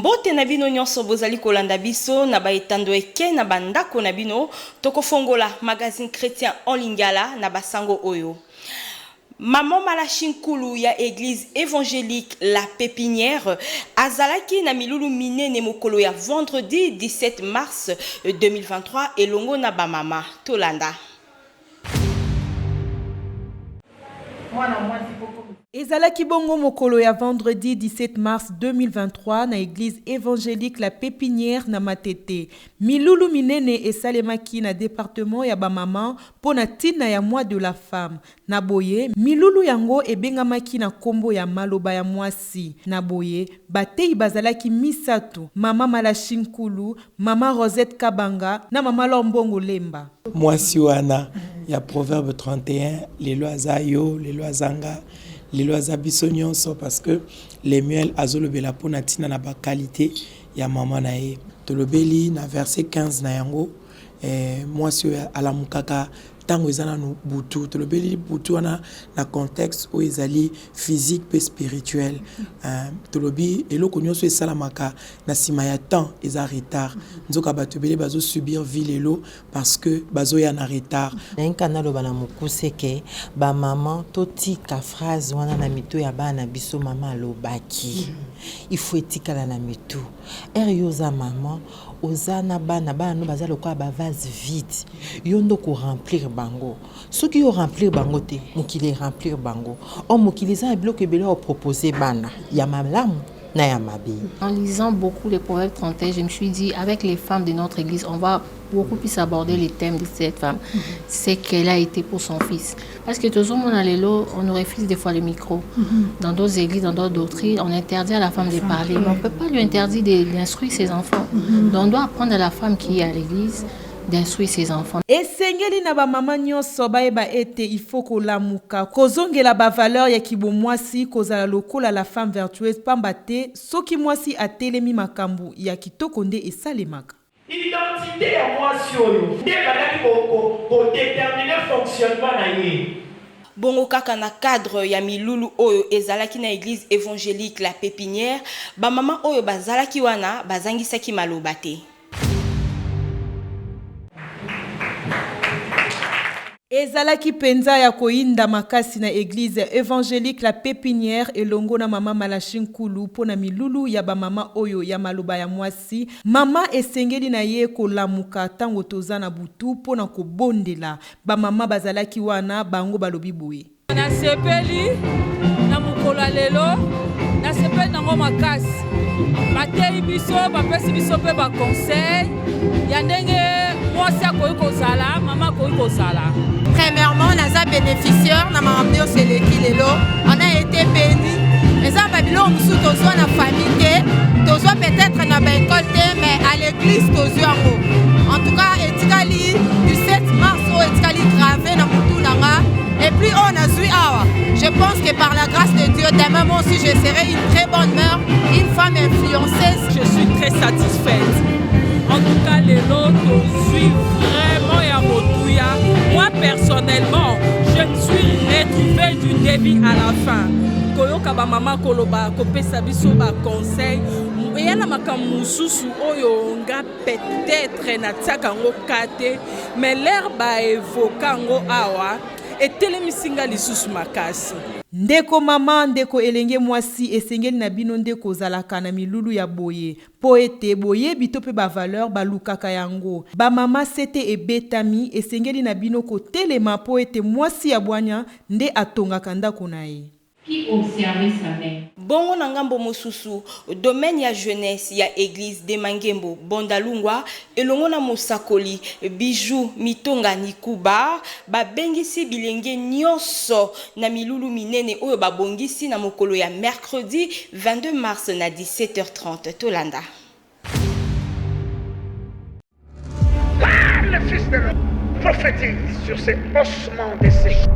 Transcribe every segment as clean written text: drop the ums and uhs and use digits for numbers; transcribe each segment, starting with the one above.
Mbote na bino nyonso bozali kolanda biso na ba etando eke na ba ndako na bino. Tokofongola magazine chretien en lingala na ba sango oyo. Maman Malachi Nkulu ya eglise evangelique La Pepinière azalaki na milulu minene mokolo ya vendredi 17 mars 2023 elongo na ba mama. Tolanda. Ezalaki bongo mokolo ya vendredi 17 mars 2023 na eglise evangelique La Pepinière na Matete. Milulu minene esalemaki na departement ya ba mamans mpo na ntina ya mois de la femme. Na boye, milulu yango ebengamaki na nkombo ya Maloba ya mwasi. Na boye, bateyi bazalaki misato, Mama Malachi Nkulu, Mama Rosette Kabanga na Mama L'or Mbongo Lemba. Mwasi wana ya Proverbe 31 lelo aza yo, lelo aza nga, lelo aza biso nyonso parce que Lemuel azolobela mpo na ntina na ba qualite ya mama na ye. Tolobeli na verset 15 na yango eh, mwasi oyo alamukaka ntango eza nanu butu. Tolobeli butu wana na contexte oyo ezali physique mpe spirituel. Eh, tolobi eloko nyonso esalamaka na nsima ya temps eza retard. Nzoka bato ebele bazo subir vie lelo parce que bazoya na retard. Nalingi kaka naloba na mokuse ke ba maman totika phrase wana na mitu ya bana na biso mama alobaki il faut etikala na mitu heure yo oza maman oza na bana bana no baza lokola ba vase vide yo nde oko remplir bango soki yo remplir bango te mokili e remplir bango or mokili eza na biloko ebele ya ko proposer bana ya malamu na ya mabe. En lisant beaucoup les Proverbes 31, je me suis dit, avec les femmes de notre église, on va beaucoup plus aborder les thèmes de cette femme. C'est qu'elle a été pour son fils. Parce que toujours, mon allélo, on nous refuse des fois le micro. Dans d'autres églises, dans d'autres doctrines, on interdit à la femme de parler. Mais on ne peut pas lui interdire d'instruire ses enfants. Donc on doit apprendre à la femme qui est à l'église d'instruire ses enfants. Esengeli na ba mama nionso bayeba ete il faut kolamuka, kozongela ba valeurs ya kibomwasi, kozala lokola la femme vertueuse pamba te soki mwasi atelemi makambu ya kitoko nde esalemaka. Identite ya mwasi oyo nde ebandaki ko determiner fonctionnement na ye. Bongo kaka na cadre ya milulu oyo ezalaki na eglise evangelique la Pepinière, ba mama oyo bazalaki wana bazangisaki maloba te. Ezalaki penza ya koyinda makasi na eglise evangelique la Pepinière elongo na mama Malachi Nkulu mpo na milulu ya ba mama oyo ya maloba ya mwasi. Mama esengeli na ye kolamuka tango toza na butu mpo na kobondela. Ba mama bazalaki wana bango balobi boye. Nasepeli na mokolo ya lelo, nasepeli nango makasi. Bateyi biso, bapesi biso mpe ba conseil ya ndenge mwasi akoki kozala, mama akoki kozala. Premièrement, naza bénéficiaire na makambo nyonso eleki lelo. On a été béni. Eza ba biloko mosusu tozwa na famille te, tozwa peut-être na ba école te, mais à l'église tozwi yango. En tout cas, etikali du 7 mars oyo etikali grave na mutu na nga. Et puis oyo nazwi awa, je pense que par la grâce de Dieu, demain moi aussi je serai une très bonne mère, une femme influenceuse. Je suis très satisfaite. En tout cas, lelo tozwi vraiment ya motuya. Moi personnellement, je me suis retrouvée du début à la fin. Koyoka ba mama koloba, kopesa biso ba conseil, eya na makambo mosusu oyo nga peut-être natiaka yango ka te, mais l'heure ba evoka yango awa etelemisi nga lisusu makasi. Ndeko mama, ndeko elenge mwasi, esengeli na bino nde kozalaka na milulu ya boye, mpo ete boyebi to mpe ba valeurs balukaka yango. Ba mama sete ebetami, esengeli na bino kotelema mpo ete mwasi ya bwanya nde atongaka ndako na ye. Qui observait sa mère. Bongo na ngambo mosusu, domaine ya jeunesse ya eglise de Mangembo Bondalungwa elongo na mosakoli Bijou Mitonga Nikuba babengisi bilenge nionso na milulu minene oyo babongisi na mokolo ya mercredi 22 mars na 17h30. Tolanda. Parle, fils de l'homme, prophétise sur ces ossements desséchés.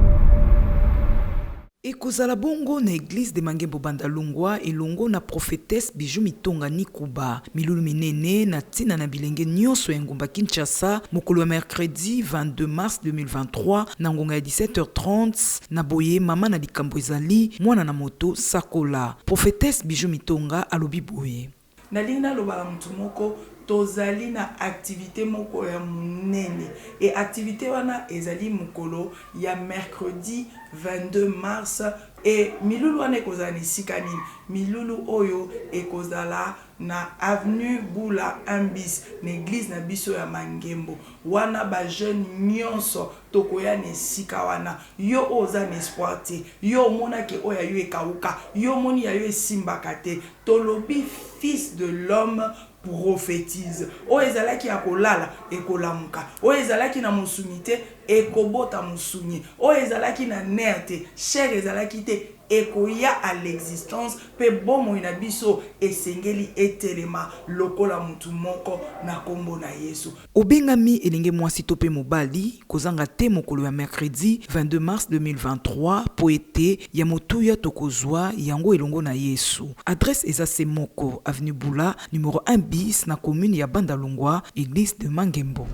Ekozala bongo na eglise de Mangembo Bandalungwa elongo na prophetesse Bijou Mitonga Nikuba. Milulu minene na tina na bilenge nionso ya engumba Kinshasa mokolo ya mercredi 22 mars 2023 na ngonga ya 17h30 na boye mama na likambo ezali mwana na moto sakola. Prophetesse Bijou Mitonga alobi boye. Nalingi naloba na moto moko, tozali na activite moko ya monene et activite wana ezali mokolo ya mercredi 22 mars et milulu wana ekozala na esika nini? Milulu oyo ekozala na avenue Bula 1 bis na eglise na biso ya Mangembo. Wana ba jeunes nionso tokoya na esika wana. Yo oyo oza na espoir te, yo omona ke oyo ya yo ekawuka, yo omoni ya yo esimbaka te, tolobi fils de l'homme prophetise. Oyo ezalaki ya kolala ekolamuka, oyo ezalaki na mosuni te ekobota mosuni, oyo ezalaki na nerf te, chair ezalaki te, ekoya à l'existence mpe bomoi na biso esengeli etelema lokola mutu moko na kombo na Yesu. Obengami elenge mwasi to mpe mobali, kozanga te mokolo ya mercredi 22 mars 2023 mpo ete ya motuya tokozua yango elongo na Yesu. Adresse eza se moko, avenue Bula, numero 1 bis na commune ya Bandalungwa, eglise de Mangembo.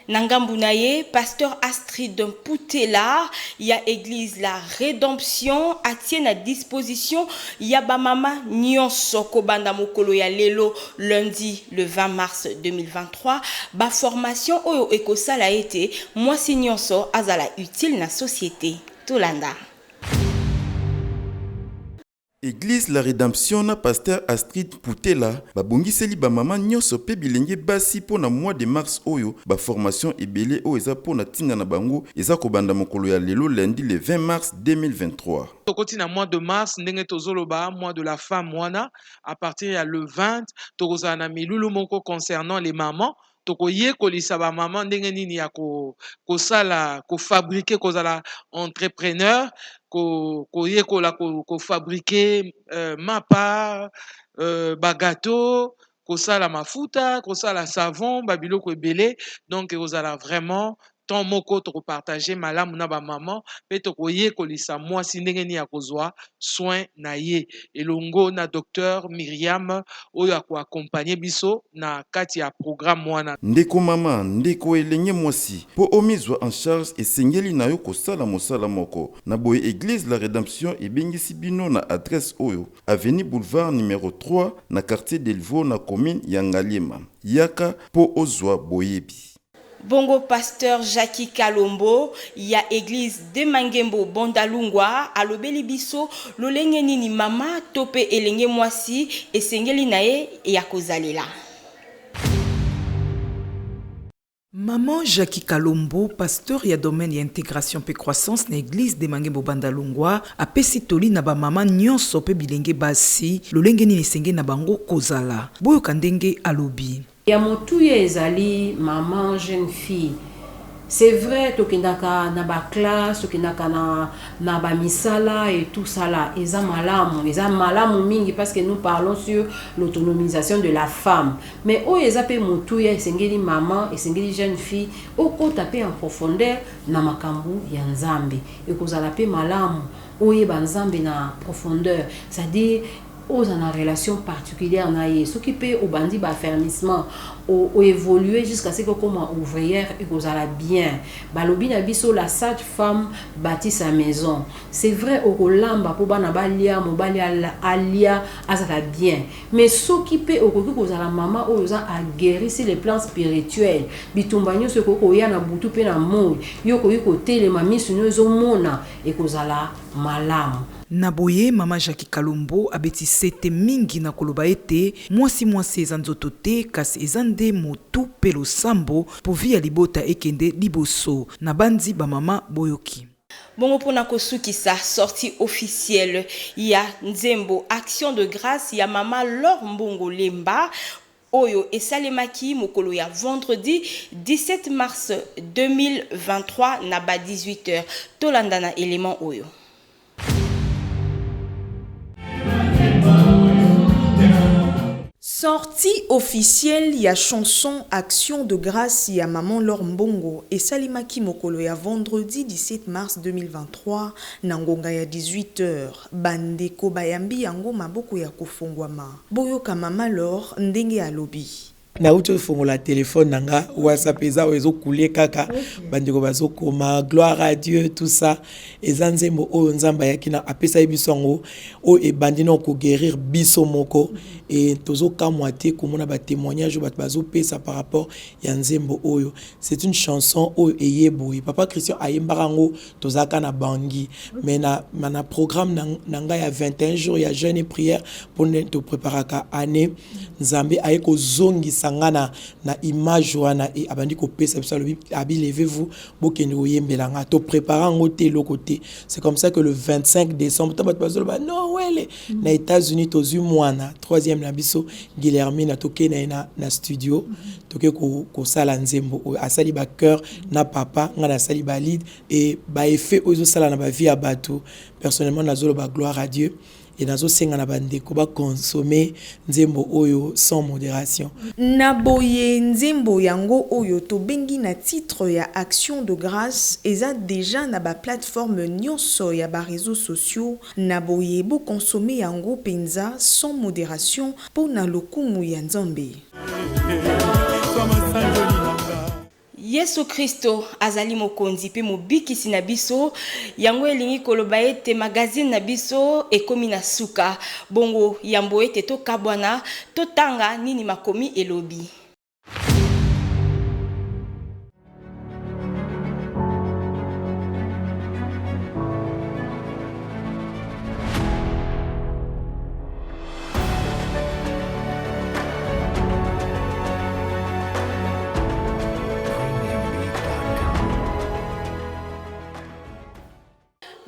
Na ngambu na ye, Pasteur Astrid Mputela ya eglise La Redemption atie na disposition ya ba mama nionso kobanda mokolo ya lelo lundi le 20 mars 2023 ba formations oyo ekosala ete mwasi nionso azala utile na societe. Tolanda. Eglise La Redemption na Pasteur Astrid Mputela babongiseli ba mama nionso pe bilenge basi po na mois de mars oyo ba formation ebele oyo eza po na tina na bango eza kobanda mokolo ya lelo lundi le 20 mars 2023. Tokoti na mois de mars ndenge tozoloba mois de la femme wana à partir ya le 20 tokozala na milulu moko concernant les mamans tokoyekolisa ba maman ndenge nini ya kosala ko fabriquer kozala entrepreneur koyekola ko fabriquer mapa ba gateau kosala mafuta kosala savon ba biloko ebele donc ekozala vraiment temps moko toko partager malamu na ba maman pe tokoyekolisa mwasi ndenge nini ya kozwa soin na ye elongo na Docteur Myriam oyo ako accompagner biso na kati ya programme wana. Ndeko mama, ndeko elenge mwasi, po omizwa en charge esengeli na yo kosala mosala moko. Na boye Eglise la Redemption ebengisi bino na adresse oyo, Avenue Boulevard numero 3 na quartier Delvaux na commune ya Ngaliema. Yaka po ozwa boyebi. Bongo pasteur Jacky Kalombo ya eglise de Mangembo Bandalungwa alobeli biso lolenge nini mama to pe elenge mwasi esengeli na ye ya kozalela. Maman Jacky Kalombo, pasteur ya domaine ya integration pe croissance na eglise de Mangembo Bandalungwa, apesi toli na ba mama nionso pe bilenge basi lolenge nini esengeli na bango kozala. Boyoka ndenge alobi. Ya motuya ezali maman jeune fille c'est vrai tokendaka na ba classe tokendaka na na ba misala et tout ça là eza malamu eza malamu mingi parce que nous parlons sur l'autonomisation de la femme mais oyo eza pe motuya esengeli maman esengeli jeune fille okota pe en profondeur na makambu ya nzambe ekozala pe malamu oyeba nzambe na profondeur c'est à dire ozala na relation particulière na ye soki pe obandi ba affermissement o, o evoluer jusqu'à ce que okoma ouvrière ekozala bien balobi na biso la sage femme bâtit sa maison c'est vrai okolamba po bana balia mobali alia azala bien mais soki pe okoki kozala mama oyo oza aguerri sur le plan spirituel bitumba nionso ekoki koya na butu pe na moyi yo okoki kotelema misu no ezomona ekozala malamu. Na boye, mama Jackie Kalombo abeti sete mingi na koloba ete mwasi mwasi eza nzoto te kasi eza nde motu pe losambo po vie ya libota ekende liboso. Nabanzi ba mama boyoki. Bongo pona kosukisa sortie officielle ya nzembo Action de grace ya mama L'or Mbongo Lemba oyo esalemaki mokolo ya vendredi 17 mars 2023 na ba 18 heures. Tolanda na element oyo. Sortie officielle ya chanson Action de grace ya Maman L'or Mbongo esalemaki mokolo ya vendredi 17 mars 2023 na ngonga ya 18 heures. Ba ndeko bayambi yango maboko ya kofongwama. Boyoka mama L'or ndenge alobi. Nauti ofongola telefone na nga, WhatsApp eza oyo ezokule kaka, bandeko bazokoma gloire à Dieu, tout ça. Eza nzembo oyo Nzambe ayaki na apesaki biso yango, oyo ebandi na koguérir biso moko. E tozokamwa te komona batémoignage oyo bato bazopesa par rapport ya nzembo oyo. C'est une chanson oyo eye boye, papa Christian ayembaka yango, tozalaka na Bangi, mais na programme na ngai ya 21 jours ya jeûne et prière, mpo nde topréparaka année, Nzambe aye kozongisa nga na image wana e abandi kopesa biso, alobi abi: "Levez-vous, bokende koyembela nga." Toprépare yango te, eloko te. C'est comme ça que le 25 décembre, to bato bazoloba Noël na États-Unis, tozwi mwana troisième na biso Guilhermina, tokei na ye na studio, toke kosala nzembo oyo. Asali bachœur na papa, ngai nasali balead e baeffet oyo ezosala na bavie ya bato. Personnellement, nazoloba gloire à Dieu e nazosenga na bandeko bakonsome nzembo oyo sans modération. Na boye, nzembo yango oyo tobengi na titre ya Action de grâce eza déjà na baplateforme nyonso ya baréseaux sociaux. Na boye, bokonsome yango mpenza sans modération mpo na lokumu ya Nzambe. Yesu Kristo azali mokonzi mpe mobikisi na biso. Yango elingi koloba ete magazine na biso ekomi na suka. Bongo yambo ete tokabwana, totanga nini makomi elobi.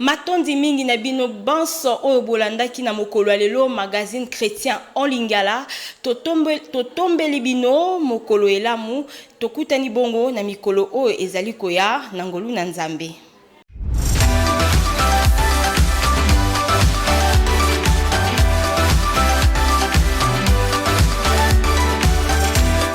Matondi mingi na bino banso oyo bolandaki na mokolo ya lelo magazine chrétien en lingala. Totombeli bino mokolo elamu. Tokutani bongo na mikolo oyo ezali koya na ngolu na Nzambe.